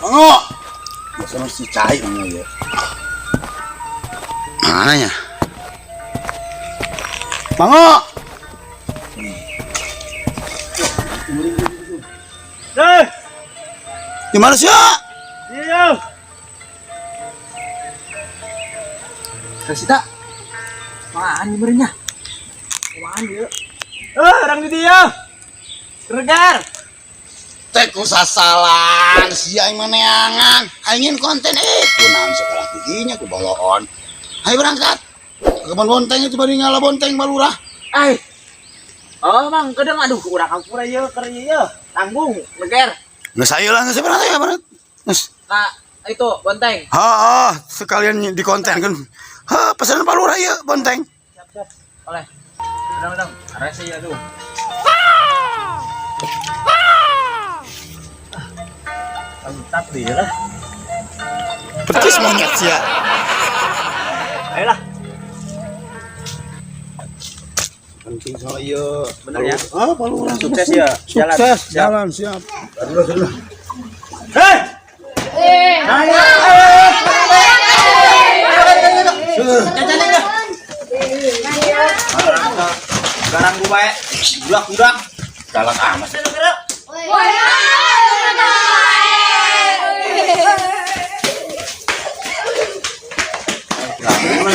Mango. Masa mesti cai mango ya. Mana ya? Mango. Eh, Di mana sih ya? Iya. Kasih tak? Apaan merenya? Apaan dia? Eh, orang di dia. Regar. Teh ku sasalan sia yang meneangan. Aing konten kunaon segala giginya ku boloon. Ayo berangkat. Ke kebun bonteng itu bari ngala bonteng balurah. Ai. Oh, Mang, kedeng aduh urang kampura ieu keur ieu. Tanggung, leger. Geus ayo lah, geus berangkat ya berangkat. Geus. Ka itu bonteng. Ha, ha, sekalian di konten kan. Ha, pesanan balurah ya bonteng. Siap, siap. Oleh. Udang, udang. Rese ya tuh. Mantap dia lah. Percis monyet sia. Ayolah. Penting soal iya. Bener ya? Ah, balurah. Sukses ya. Jalan. Sukses, Siap. jalan siap. Aduh, aduh. Hei. Eh. Garang gua bae. Budak-budak. Galak amat.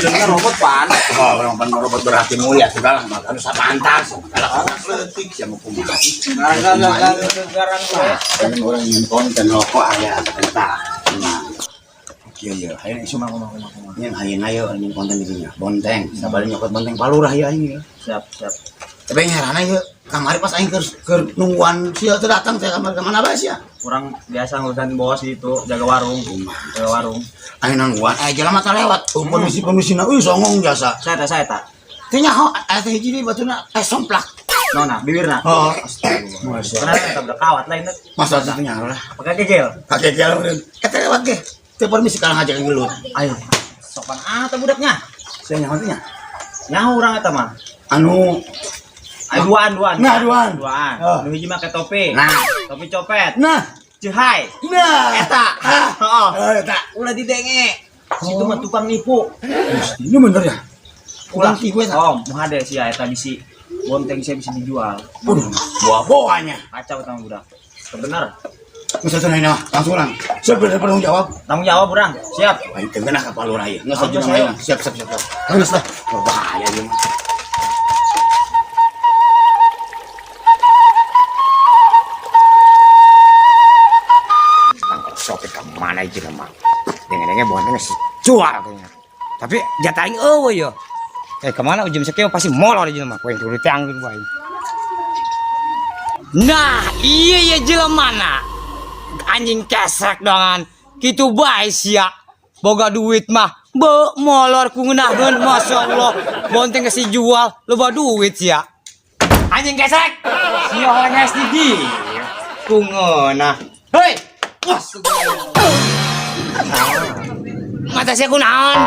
Dengar robot pan. Oh, orang pan robot berhati mulia segala maka anu sapantas, galak letik sia mau kumaha. Garang garang gua. Kan orang ingin konten rokok aya eta. Nah. Kieu ye, hayang isu mah kumaha. Yang hayang ayo ingin konten dirinya. Bonteng, sabari nyokot bonteng palurah ya aing ya. Siap, siap. Tapi yang heran ieu, kamari pas aing keur nungguan sia teu datang teh kamar ka mana bae sia. Kurang biasa ngurusan bos gitu, jaga warung. Jaga warung. Aing nungguan, aya jelema teh lewat. Oh, permisi-permisina, euy songong jasa. Saya tak. Teh nyaho aya teh hiji deui batuna somplak. Nona, bibirna. Oh, Karena kita udah kawat lah ini. Masa teh nyaho lah. Pakai kegel. Kakek meureun. Eta lewat ge. Teh permisi kalah ngajak ngelut. Ayo. Sopan ah budaknya. Saya nyaho teh nya. Nyaho urang eta mah. Anu Ayo duaan, duaan. Nah, duaan. Duaan. Oh. Nu hiji make topi. Nah. Topi copet. Nah, Cihai. nah. Eta. Ah. Heeh. Oh, eta. Ulah didenge. Situ mah tukang nipu. Ini bener ya? Ulah Ulah tipu eta. Oh, mau ada sih ya eta bisi bonteng saya bisa dijual. Waduh, buah-buahnya. Kacau sama budak. Bener. Nggak usah nanya, langsung orang. Saya bener tanggung jawab. Tanggung jawab urang. Siap. Aing teu ngeunah ka palurah ieu. Geus Geus, aja ayo. Siap, siap, siap. Geus lah. Bahaya ieu mah. Sopir ke mana aja mah. Dengar-dengar bonteng sih jual kayaknya. Tapi jatah aing eueuh ya. Kemana ujung sekieu pasti molor aja mah. Kowe turu tiang gitu aing. Nah, iya ya jelema mana? Anjing kesrek dongan. Kitu bae sia. Boga duit mah. Be molor ku ngeunaheun masyaallah. Bonteng geus dijual, loba duit sia. Anjing kesrek. Sia orang SDG. Ku ngeunah. Hei. Wah, mata sia kunaon?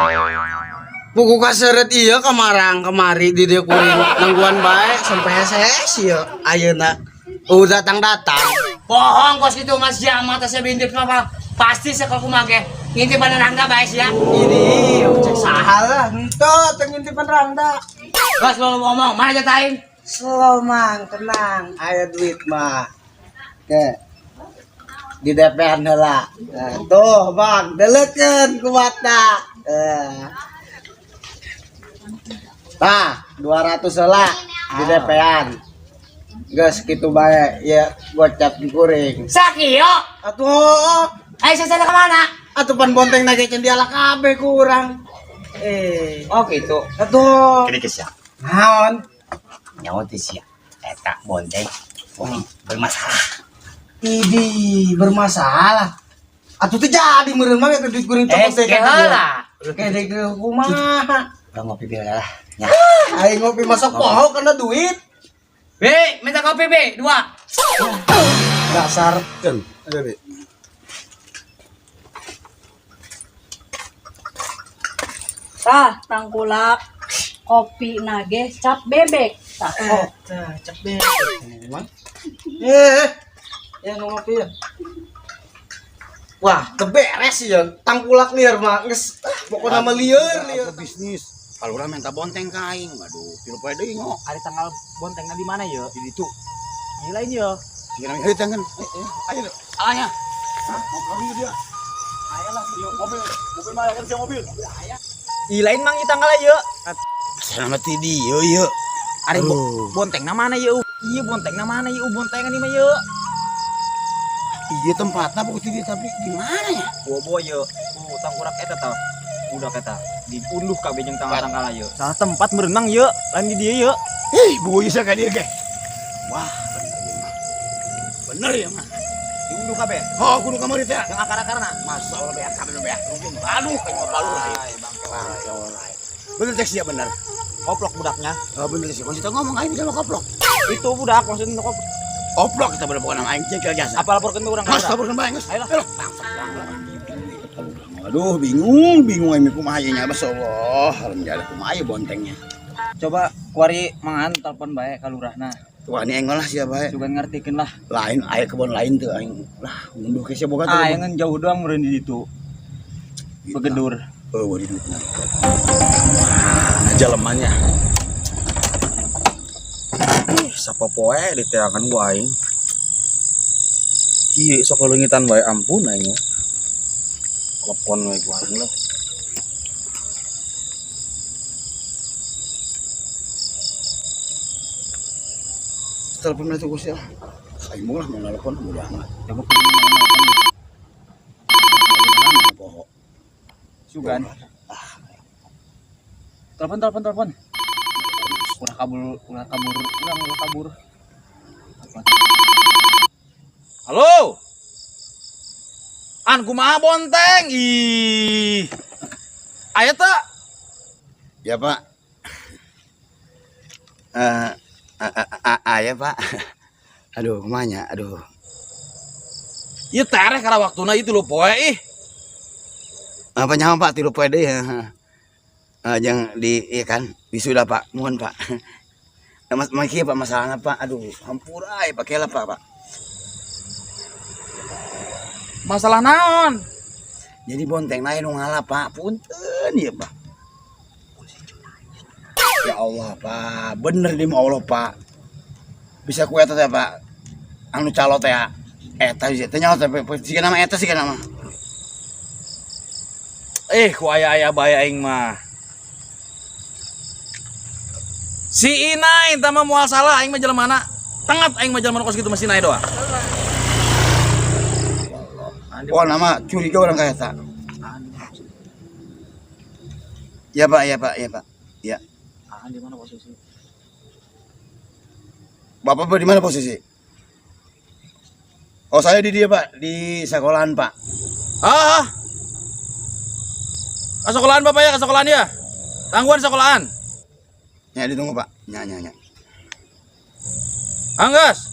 Buku kaseret iya kamarang kemari di dia kuring nangguan bae sampai hees ieu ayeuna. Udah datang-datang. Bohong kos gitu mas ya mata saya bintip apa? Pasti sekolah kumage ngintip pada rangga bae sia. Ini cek saha lah henteu teu ngintipan rangda. Bos lo ngomong mana jatain? Slow mang tenang aya duit mah. Oke. Di DPR heula. Nah, tuh bang, deleukeun ku mata. Eh. Tah, 200 heula di DP-an. Geus kitu bae ya gocap di kuring. Sakio. Atuh, Ayo saya ke mana? atuh pan bonteng nage can diala kabeh ku urang. Eh, Oh gitu. atuh. Kini sia. Naon? Nyawa teh sia. Eta bonteng. Oh, bermasalah. Idi bermasalah. Atuh teu jadi meureun mah eta duit kuring copot teh Eh, heula. Kede ke kumaha? Urang ngopi bieu lah. Ya. Aing ngopi masuk poho karena duit. B, minta kopi B, dua. Dasar Kan, ada Be. Tah, tangkulak, kopi nage, cap bebek. Tah, oh. Tah, cap bebek. Eh, ya nu ngopi ya. Wah, keberes sih ya. Tangkulak liar mah geus ah, pokokna mah lieur lieur. Apa bisnis? Kalau urang minta bonteng ka aing, aduh, 3 poe deui ngo. Ari tangkal bontengna di mana ya? Di ditu. Ieu lain ya. Sing ayo tangan. Ayo. Alahnya. Hah? Mau kabur dia. Ayolah, Mobil, mobil mana kan sih mobil? Ih lain mang ieu tangkal ieu. Selamat ti dieu ieu. Ari Aduh. bontengna mana ieu? Ieu bontengna mana ieu? Bontengan ieu mah ieu. Iya tempatnya pokoknya di tapi di mana ya? Bobo ieu. Tangkurak eta tah. Budak eta diunduh kabeh jeung tangkal-tangkal ieu. Salah tempat berenang ieu, lain di dieu ieu. Ih, buaya saya ka dieu ge. Wah, bener ya mah. Bener ya mah. Diunduh kabeh. Oh, kudu kamari teh. Jeung akar-akarna. Masa Allah beak kabeh beak. Aduh, kayak balu lah. Bangke. Bangke orai. Bener teh sia bener. Koplok budaknya. Oh, bener sih. Maksudnya ngomong aing sama koplok. Itu budak maksudnya koplok. Koplok kita bener bukan nama aing cengkel jasa. Apa laporkeun ke urang? Mas, laporkeun bae geus. Ayo lah. Ayo, bangsat urang. Aduh, bingung, bingung aing kumaha ieu nya Allah. Alhamdulillah kumaha ieu bontengnya. Coba kuari mangan telepon bae ka lurahna. Tuh ini engol lah siapa bae. Sugan ngartikeun lah. Lain aya kebon lain tuh aing. Lah, ngunduh ke sia boga tuh. Ah, yang jauh doang meureun di ditu. Begedur. Oh, di ditu. Mana jalemannya? Ih, sapopoe diteangan ku aing. Ieu sok leungitan bae ampun aing. Telepon we ku aing lah. Telepon itu ku sia. Aing lah mau nelpon bodo amat. Coba kudu Poho. Sugan. Telepon telepon telepon. Ulah kabur, ulah kabur, urang ulah kabur. Telepon. Halo. An kumaha bonteng? Ih. Aya teu? Ya, Pak. Aya, Pak. Aduh, kumaha nya? Aduh. Ieu tereh kana waktuna ieu 3 poe ih. Apa nyawa Pak 3 poe deui ya. Jangan di iya kan wisuda Pak, mohon Pak. Mas mas kieu Pak masalahna Pak. Aduh, hampura aya Pak lah Pak, Pak. Masalah naon? Jadi bonteng lain nu ngalah Pak, punten ieu Pak. Ya Allah Pak, bener di Allah Pak. Bisa ku eta teh Pak. Anu calo teh eta sih teh nyaho teh siga nama eta siga nama. Ku aya-aya bae aing mah. Si Inai tah mah moal salah aing mah jelema. Tengat aing mah jelema kos kitu mah si Inai doang. Oh, nama curiga orang kaya tak. Ya Pak, ya Pak, ya Pak. Ya. Ah, di mana posisi? Bapak di mana posisi? Oh, saya di dia Pak, di sekolahan Pak. Ah. Ke sekolahan Bapak ya, ke sekolahan ya. Tangguhan sekolahan. Ya ditunggu Pak. Ya, ya, ya. Anggas.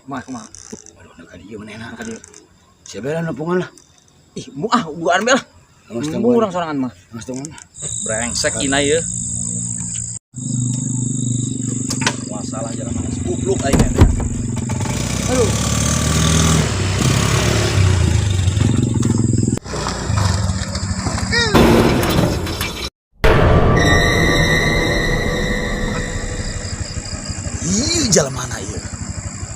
Kumaha kumaha? Waduh, nak dia mana enak. Ka dieu. Siapa yang nepungan lah? Ih, mu ah buaan bae lah. Awas Mu urang sorangan mah. Awas tungguan. Brengsek Inai ya. Masalah jalan mana goblok aing teh. Aduh. Ih, jalan mana ieu?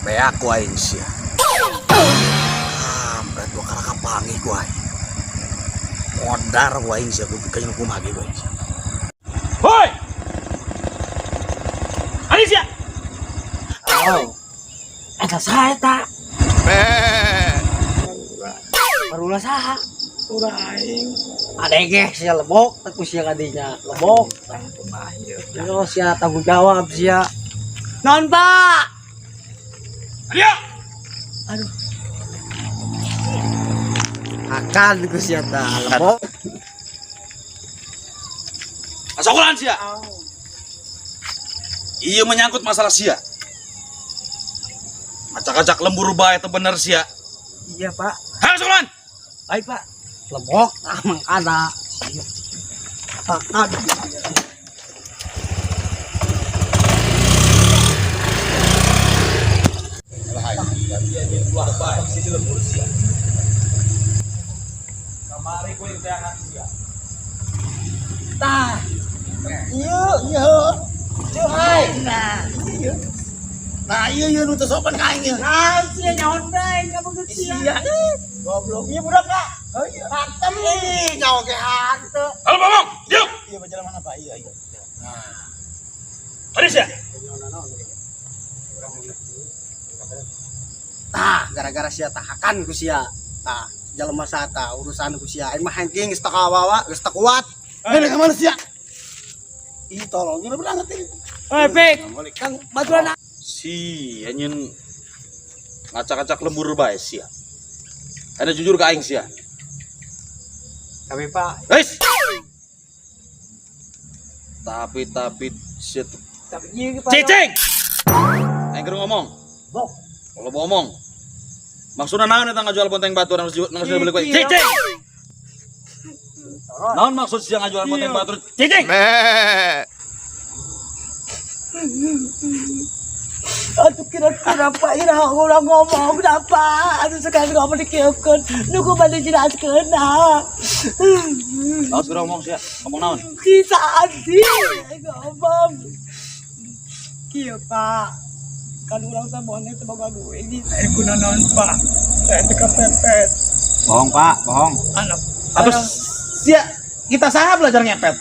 Beak ku aing sia. Kampret gua karaka panggih ku aing. Modar ku aing sia kudu kayaknya kumaha ge ku aing sia. Hoi! Ari sia. Oh. Eta saha eta? Barulah saha? Urang aing. Adege sia lebok teh ku sia kadinya. Lebok. Yo sia tanggung jawab sia. Non, Pak. Ayo. Aduh. Akan ku sia tah lebok. Sekolahan sia. Iya menyangkut masalah sia. Acak-acak lembur bae teu bener sia. Iya, Pak. Hayo sekolahan. Baik, Pak. Lebok ah mangkana. Akan. Sia jeung buah bae si lembur sia. Kamari ku teangan sia. Tah. Iya, iya. Cuhai. Nah, iya. Nah, iya iya nu teu sopan ka aing ieu. Nah, sia nyaon deui ka begitu sia. Sia. Goblok. Iya budak kak. Oh iya. Hantem ih, nyawa ge hante. Halo ngomong, diam. Iya berjalan mana Pak? Iya iya. Haris ya? Tah, gara-gara sia tahakan ku sia. Tah, jelema sata urusan ku sia. Aing mah hengking geus teu kawawa, geus teu kuat. Eh, ka mana sia? Ih, tolong udah berangkat ini. Eh, Pik, Balik. Kang baturan. Si anjeun ngacak-ngacak lembur bae sia. Ada jujur ke aing sia. Tapi Pak, Guys. Tapi sia tuh tapi ieu Pak. cicing. Aing keur ngomong. Bok. Kalau ngomong. Maksudna naon eta ngajual bonteng batur harus harus beli kue. Iya. Cicing. Naon maksud sia ngajual bonteng batur? Cicing. Aduh kira-kira Pak ira ulah ngomong kenapa? Aduh sekali ngomong dikieukeun, nu ku bade jelaskeun nah. Naon segera ngomong sia? Ngomong naon? Bisa adi ngomong. Kieu Pak. Kan urang teh bonteng teh boga duit ini saya guna naon Pak. Saya teh kepepet. Bohong, Pak, bohong. Anak Atau sia kita saha belajar ngepet?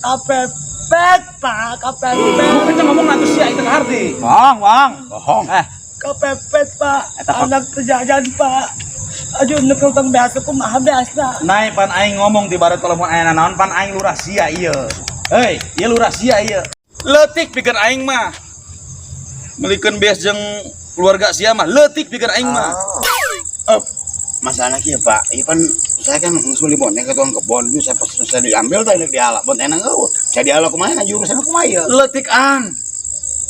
kepepet Pak, kepepet. Bukan ngomong atuh sia itu ngarti. Bohong, bohong. Bohong. Eh, Kepepet Pak. Eta, Pak. Anak terjajan Pak. Aduh nu utang biasa kumaha biasa. Naik pan aing ngomong di barat kalau mau aya naon pan aing lurah sia ieu. Hei, ieu lurah sia ieu. Leutik pikeun aing mah. Melikeun beas jeung keluarga sia mah leutik pikeun aing mah. Eh, masalah kieu Pak, ieu pan saya kan geus beli bonteng ke tukang kebon, dulu saya pas saya diambil tadi diala bonteng eueuh. Saya diala kumaha na jurusan kumaha ieu. Leutik an.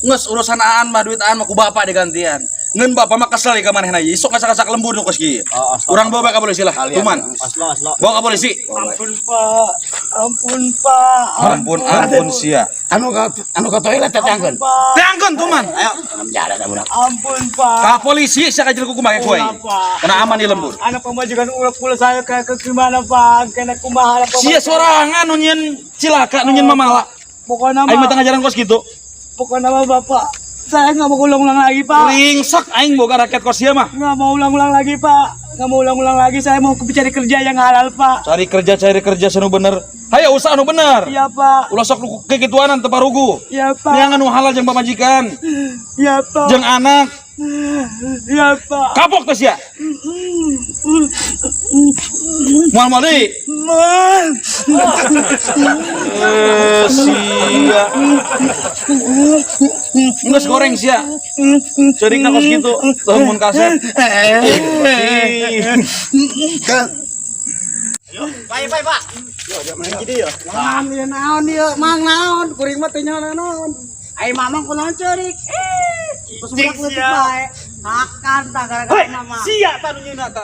Geus urusan aan mah duit aan mah ku bapak digantian. Ngeun bapak mah kesel ka manehna ieu. Isuk ngacak-ngacak lembur nu kos kieu. Oh, oslo. Urang bawa ka polisi lah, Kalian. tuman. Oslo, oslo. Bawa ka polisi. Ampun Pak, ampun Pak. Ampun, ampun sia. Anu ka toilet teh tangkeun. Pak, Teangkeun tuman. Ayo, tanam jalan ta budak. ampun Pak. Ka polisi sia kajeul ku kumaha ku aing. Pak. Kena aman di lembur. Anak pemajikan ulah pula saya kayak ke gimana Pak? Kena kumaha anak Sia sorangan nu nyieun cilaka nu nyieun mamala. Pokoknya Aing mah mah, teu ngajaran kos gitu. pokoknya mah Bapak, saya nggak mau ulang-ulang lagi Pak. Ringsek aing boga rakyat kos sia mah. Nggak mau ulang-ulang lagi Pak. Nggak mau ulang-ulang lagi. Saya mau cari kerja yang halal Pak. Cari kerja sanu bener. Hayo usaha nu bener. Iya Pak. Ulah sok nu kekituanan teu parugu. Iya Pak. Neangan nu halal jeung pamajikan, Iya Pak. jeung anak. Iya Pak. Kapok teh sia. Moal moal deui. Man. Eh sia. Geus goreng sia. Ceurikna kos kitu, teu mun kaset. Kan Pak, Pak, Pak. Jadi ya. Mang ieu naon ieu? Mang naon? Kuring mah teu nyaho naon. Ai mamang kunaon ceurik? Eh, budak leutik bae. Hakan tah gara-gara mama. Sia tah nu nyeuna tah.